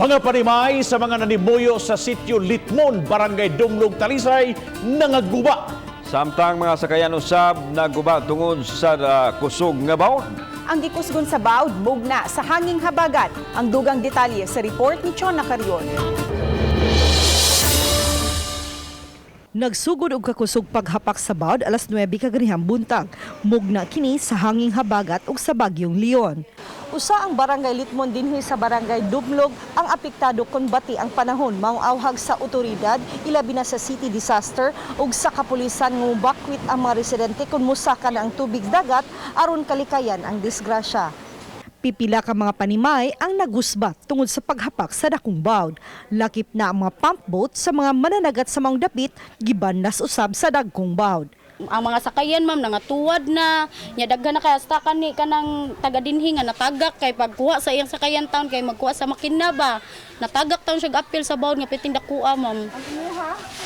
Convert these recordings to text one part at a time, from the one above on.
Mga panimay sa mga nanimuyo sa sitio Litmon, Barangay Dumlog, Talisay, nangaguba. Samtang mga sakayan usab naguba tungod sa kusog nga bawd. Ang gikusgon sa bawd mugna sa hanging habagat. Ang dugang detalye sa report ni Chona Carion. Nagsugod og kakusog paghapak sa bawd alas 9 kaganihang buntag. Mugna kini sa hanging habagat ug sa bagyong Leon. Usa ang barangay Litmon dinhi sa barangay Dumlog ang apektado kon bati ang panahon, maong awhag sa otoridad, ilabi na sa city disaster ug sa kapulisan, nga mobakwit ang mga residente kung mosaka na ang tubig dagat aron kalikayan ang disgrasya. Pipila ka mga panimay ang nagusbat tungod sa paghapak sa dakong bawd. Lakip na ang mga pump boat sa mga mananagat sa maong dapit, gibandas usab sa dagkong bawd. Ang mga sakayan, ma'am, nangatuwad na nya, daghan na kay hasta kani kanang taga dinhi nga natagak kay pagkuha sa iyang sakayan taon kay magkuha sa makina ba, natagak taon siya apil sa bawd nga piting dakuha, ma'am.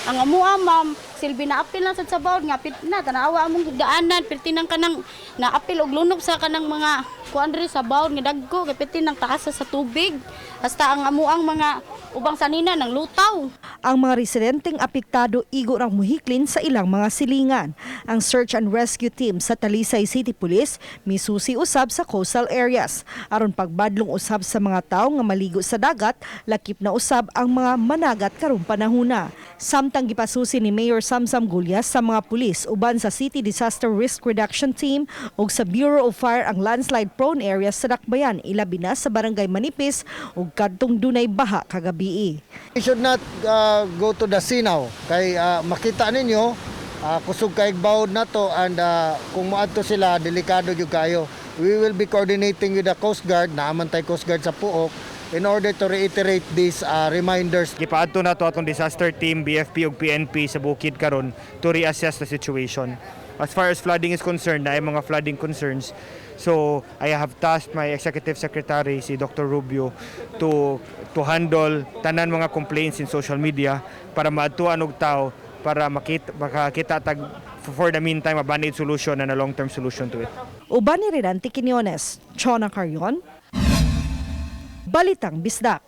Ang amuha, ma'am, silbi na apil na sad sa bawd nga pit na tanawa among daanan, pirti nang kanang naapil og lunok sa kanang mga kuan diri sa bawd nga dagko kay pirti nang taas sa tubig, hasta ang amuang mga ubang sanina nang lutaw. Ang mga residenteng apektado igo rang muhiklin sa ilang mga silingan. Ang search and rescue team sa Talisay City Police misusi usab sa coastal areas aron pagbadlong usab sa mga tawo nga maligo sa dagat, lakip na usab ang mga managat karong panahuna. Samtang gipasusi ni Mayor Samsam Gullas sa mga pulis uban sa City Disaster Risk Reduction Team ug sa Bureau of Fire ang landslide prone areas sa Dakbayan, ilabi na sa Barangay Manipis ug kadtong dunay baha kagabii. You should not go to the sea now kay makita ninyo kusog kay bawd na to and kung moadto sila, delikado gyud kayo. We will be coordinating with the Coast Guard, naa man tay Coast Guard sa Pook, in order to reiterate these reminders. Gipaadto na to atong disaster team, BFP ug PNP sa bukid karon to reassess the situation. As far as flooding is concerned, naay mga flooding concerns. So, I have tasked my executive secretary, si Dr. Rubio, to handle tanan mga complaints in social media para maadtuan og tao para makita makakita tag for the meantime a band-aid solution and a long-term solution to it. Uban ni Renante Quiñones, Chona Carion, Balitang Bisdak.